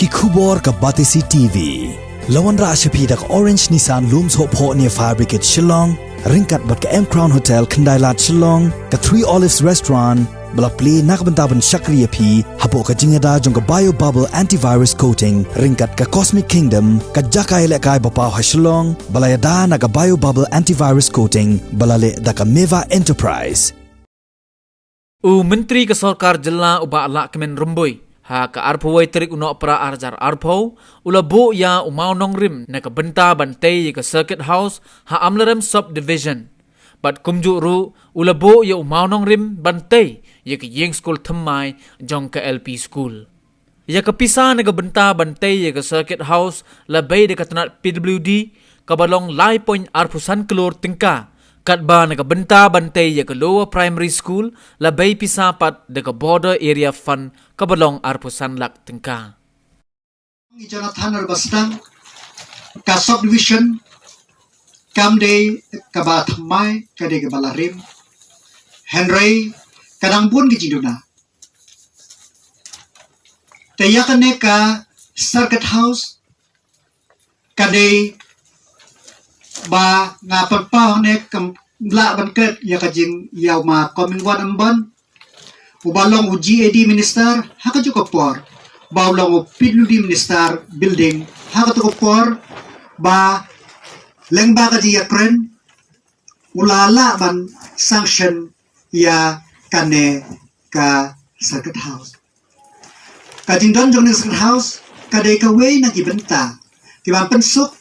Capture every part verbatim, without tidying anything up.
Ki khubor ka Batesi T V. La wanrah sha phi da ka Orange Nissan Lum Sohphoh near Fire Brigade Shillong, ryngkat bad ka M Crown Hotel Khyndailad Shillong, ka Three Olives Restaurant, ba la plie na ka bynta ban shakri ïa phi hapoh ka jingïada jong ka Bio Bubble Antivirus Coating, ryngkat ka Cosmic Kingdom, ka jaka ïalehkai ba paw ha Shillong, ba la ïada na ka Bio Bubble Antivirus Coating, ba la leh da ka Meva Enterprise. U Myntri ka Sorkar Jylla u Bah Lahkmen Rymbui, ha ka arphew wei tarik u Nohprah ar hajar arphew, u la buh ïa u mawnongrim na ka bynta ban tei ïa ka Circuit House ha Amlarem Subdivision. Bad kumjuh ruh, u la buh ïa u mawnongrim ban tei ïa ka ïing skul thymmai jong ka L P School. Ïa ka pisa na ka bynta ban tei ïa ka Circuit House la bei da ka tnat P W D, kaba long lai point arphew san klur tyngka. Katba na ka bynta ban tei ïa ka Lower Primary School la bei pisa pat da ka Border Area Fund, kaba long arphew san lak tyngka. Ngi Jonathan Arbastang, ka subdivision kam dei kaba thymmai, ka dei kaba la rim. Hynrei ka dang bun ki jingduna. Te ïa kane ka Circuit House ka dei ba nga pynpaw hangne, kam lah ban klet ïa ka jing ïa u ma Comingone Ymbon, uba long u G A D minister ha kajuh ka por, ba u long u P W D minister building ha katu ka por, ba lyngba ka jingïakren u la lah ban sanction ïa kane ka Circuit House. Ka jingdon jong kane ka Circuit House ka dei kawei na ki bynta kiban pynsuk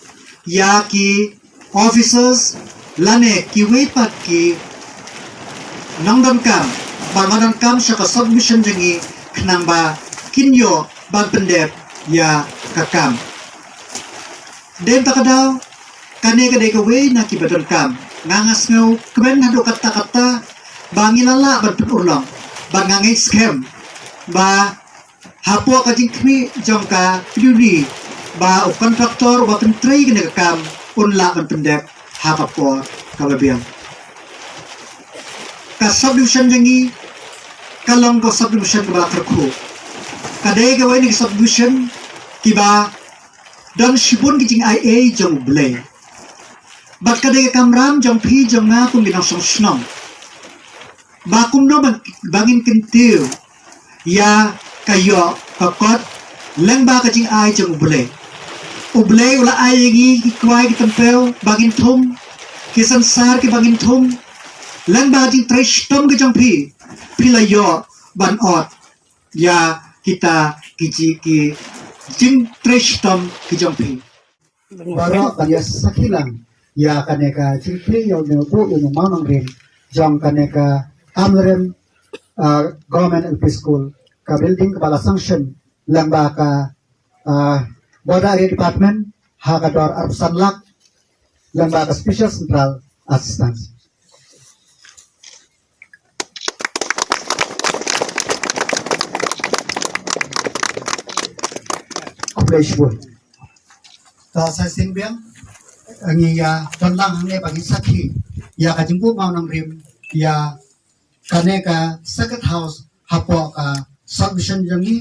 ïa ki officers lane kiwei pat ki nongdonkam ba la donkam sha ka subdivision jong ngi, khnang ba kin ïoh ban pyndep ïa ka kam. Dei ta ka daw, kane ka dei kawei na kiba donkam. Nga nga sngew kmen haduh katta katta ba ngi la lah ban pynurlong, ba nga ngeit skhem ba hapoh ka jingkhmih jong ka P W D ba u kontraktor uba pyntrei kane ka kam un lah ban pyndep ha ka por kaba biang. Ka subdivision jong ngi ka long ka subdivision kaba kyrkhu. Ka dei kawei na ki subdivision kiba don shibun ki jingai ei jong U Blei. Bad ka dei ka kamram jong phi jong nga kum ki nongshong shnong, ba kumno ba, ba ngin kyntiew ïa ka ïoh ka kot lyngba ka jingai jong U Blei. U Blei u la ai ïa ngi ki kwai ki tympeu ba ngin thung, ki synsar kiba ngin thung. Lyngba ka jingtrei shitom ka jong phi, phi la ïoh ban ot ïa kita ki ji-, ki jingtrei shitom ki jong phi. Baroh ban ïa sakhi lang ïa kane ka jingplie ïa une u buh ïa une u mawnongrim jong kane ka Amlarem, ah, Government L P School, ka building kaba la sanction lyngba ka, ah, Border Area Department ha ka dor arphew san lak lyngba ka Special Central Assistance. Khublei shibun. To sa shisien biang, ngi ïa don lang hangne ba ngin sakhi ïa ka jingbuh mawnongrim ïa kane ka Circuit House hapoh ka subdivision jong ngi,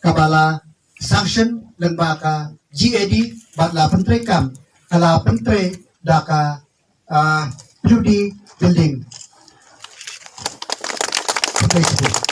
kaba la sanction lyngba ka G A D bad la pyntreikam, ka la pyntrei da ka, ah, P W D building. Khublei shibun.